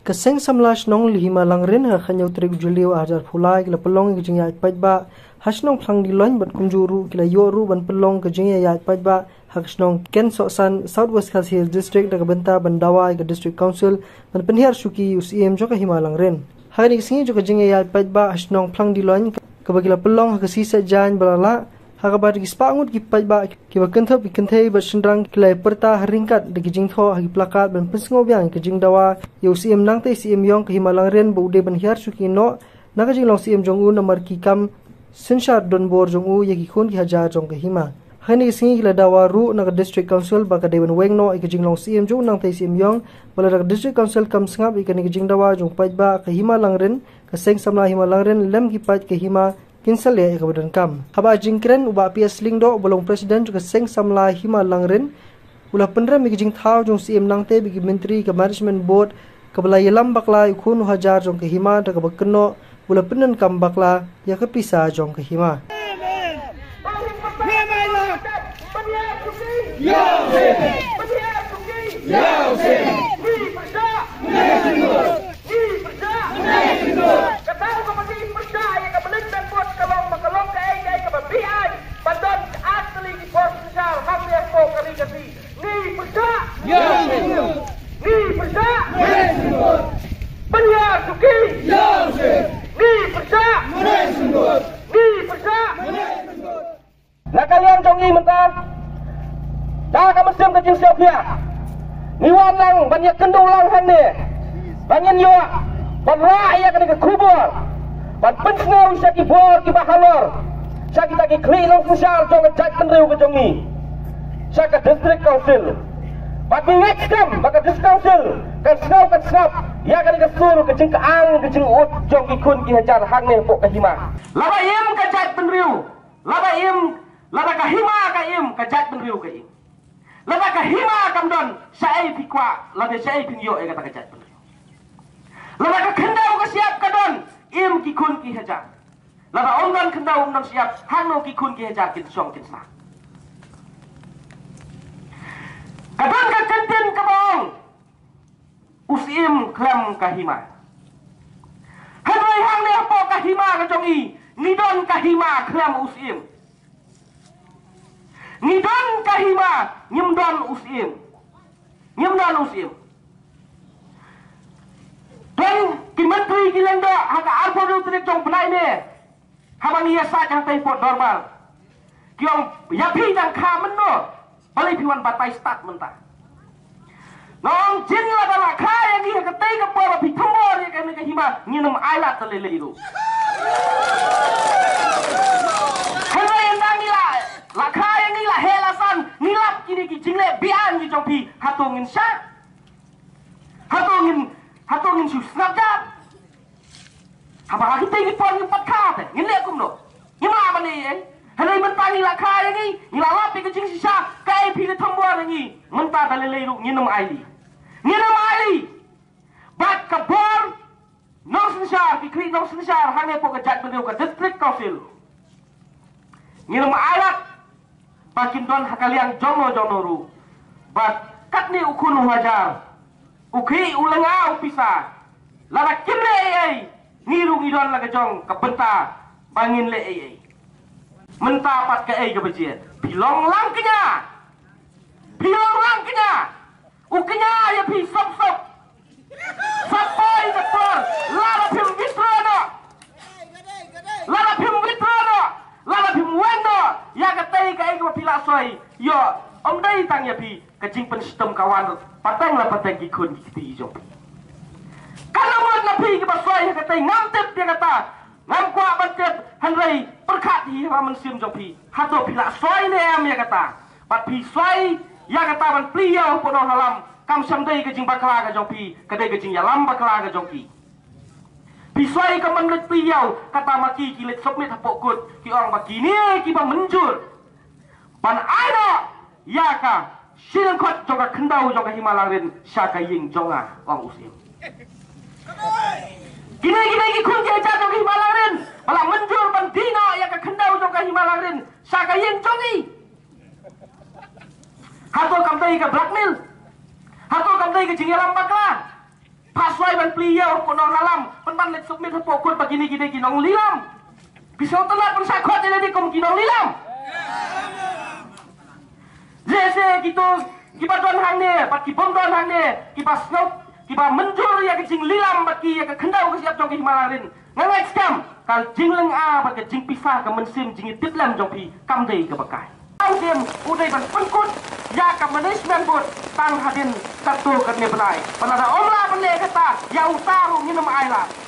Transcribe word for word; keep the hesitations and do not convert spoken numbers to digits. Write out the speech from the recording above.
Ka Seng Samla Shnong Hima Langrin ha ka khathynñiew tarik u Jylliew arhajar arphew lai ki la pynlong ïa ka jingïaid paidbah ha shnong Phlangdilong bad kumjuh ruh ki la ïoh ruh ban pynlong ka jingïaid paidbah ha ka shnong Kensohsan, South West Khasi Hills District, da ka bynta ban dawa ïa ka District Council ban pynhiar shuki ïa u Syiem jong ka Hima Langrin. Ha kane ka sngi jong ka jingïaid paidbah ha shnong Phlangdilong, kaba ki la pynlong ha ka sngi Saitjaiñ ba la lah, ha kaba da ki spah ngut ki paidbah kiba kynthup ki kynthei bad shynrang ki la ïa pyrta ha ryngkat da ki jingthoh ha ki plakat ban pynsngew biang ïa ka jingdawa ïa u Syiem nangtei Syiem ïong ka Hima Langrin ba u dei ban hiar shuki noh na ka jinglong Syiem jong u namar ki kam synshar donbor jong u ïa ki khun ki hajar jong ka Hima. Ha kane ka sngi ki la dawa ruh na ka District Council ba ka dei ban weng noh ïa ka jinglong Syiem jong u nangtei Syiem ïong, ba lada ka District Council kam sngap ïa kane ka jingdawa jong u paidbah, ka Hima Langrin, ka Seng Samla Hima Langrin lem ki paid ka Hima kin sa leh ïa kaba donkam. Haba ai jingkren, u Bah P S Lyngdoh uba long President jong ka Seng Samla Hima Langrin u la pynrem ïa ka jingthaw jong u Syiem nangtei bad ki myntri ka Management Board kaba la ïalam bakla ïa u khun u hajar jong ka Hima, da kaba kynnoh u la pyndonkam bakla ïa ka pisa jong ka Hima. Ngi pyrshah. Ngi pyrshah. Ka daw kaba ngi pyrshah ïa ka Management Board ka long ba ka long kaei kaei kaba beaiñ. Ba don ar tylli ki bor synshar hangne hapoh ka ri ka ri. Ngi pyrshah. Ngi pyrshah. Pynhiar shuki. Ngi pyrshah. Ngi pyrshah. Na ka liang jong ngi mynta, da ka mynsiem ka jingsiewkhia, ngi wan lang ban ïakynduh lang hangne, ban ngin ïoh ban rah ïa kane ka khubor, ban pynsngew sha ki bor kiba halor, sha kita ki khlieh nongsynshar jong ka jaitbynriew ka jong ngi, sha ka District Council. Bad ngi ngeit skhem ba ka District Council kan sngew kan sngap ïa kane ka sur ka jingkyang ka jingud jong ki khun ki hajar hangne hapoh ka Hima. Lada im ka jaitbynriew, lada im, lada ka Hima ka im, ka jaitbynriew ka im. Lada ka Hima kam don, shaei phi kwah, lada shaei phin ïoh ïa kata ka jaitbynriew. Lada ka khyndew ka shyiap ka don, im ki khun ki hajar. Lada ym don khyndew ym don shyiap, hangno ki khun ki hajar kin shong kin sah? Ka don ka kyntien kaba ong, u Syiem khlem ka Hima. Hynrei hangne hapoh ka Hima ka jong ngi, ngi don ka Hima khlem u Syiem. Ngi don ka Hima, ngim don u Syiem. Ngim don u Syiem. Don ki myntri ki lyngdoh ha ka arphew hynriew tarik jong u bnai May. Haba ngi ïasaid hangtei hapoh dorbar, ki ong ïa phi dang kha mynno, balei phi wan batai stad mynta? Nga ong jin lada la kha ïa ngi ha katei ka por ba phi thombor ïa kane ka Hima, ngin ym ailad da lei lei ruh. Hynrei ynda ngi la, la kha ïa ngi la heh la san, ngi lap kine ki jingleh biang ki jong phi, hato ngin shah? Hato ngin, hato ngin shu sngap jar? Haba ha kitei ki por ngim pat kha te, ngin leh kumno? Ngim lah ban leh ei. Hynrei mynta ngi la kha ïa ngi, ngi la lap ïa ka jingshisha, kaei phi la thombor ïa ngi, mynta da lei lei ruh ngin ym ailad. Ngin ym ailad. Bad ka bor nongsynshar, ki khlieh nongsynshar hangne hapoh ka jaitbynriew ka District Council, ngin ym ailad ba kin don ha ka liang jongno jongno ruh. Bad katne u khun u hajar, u khlieh u lynga u pisa, lada kim leh ei ei, ngi ruh ngi don la ka jong ka bynta ba ngin leh ei ei. Mynta pat kaei kaba jia? Phi long lang kñia. Phi long lang kñia. U kñia ïa phi sop sop. Sa poi ka por, lada phim withdraw noh, lada phim withdraw noh, lada phim wan noh ïa katei kaei kaba phi la soi, ïoh, ym dei tang ïa phi, ka jingpynshitom ka wan pateng la pateng ki khun ki kti jong phi. Katno ngut na phi kiba soi ha katei, ngam tip ïa kata. Ngam kwah ban tip, hynrei pyrkhat hi ha mynsiem jong phi, hato phi la soi ne em ïa kata? Bad phi soi ïa kata ban plie ïa u pawnong ha lam, kam shym dei ka jingbakla ka jong phi, ka dei ka jingïalam bakla ka jong ki. Phi soi ka ban leit plie ïa kata, ma ki ki leit submit hapoh kut, ki ong ba kine kiba mynjur ban ai noh ïa ka shi lyngkhot jong ka khyndew jong ka Hima Langrin sha ka ïing jong nga, ong u Syiem. Kine, kine ki khun ki hajar jong ka Hima Langrin ba la mynjur ban die noh ïa ka khyndew jong ka Hima Langrin sha ka ïing jong ngi. Hato kam dei ka blackmail? Hato kam dei ka jingïalam bakla? Phah suai ban plie ïew hapoh Nonghalam, pynban leit submit hapoh court ba kine ki dei ki nonglilam. Phi sngewtynnat ban shah khot ïa lade kum ki nonglilam. Jesse kito kiba don hangne bad ki bym don hangne, kiba sngew, kiba mynjur ïa ka jinglilam bad ki ïa ka khyndew ka shyiap jong ka Hima Langrin. Nga ngeit skhem ka jinglynga bad ka jingpisa, ka mynsiem jingïatiplem jong phi kam dei kaba kai. Tang dim u dei ban pynkut ïa ka management board tang hadien katto katne bnai. Bad lada ym lah ban leh kata, ïa uta ruh ngin ym ailad.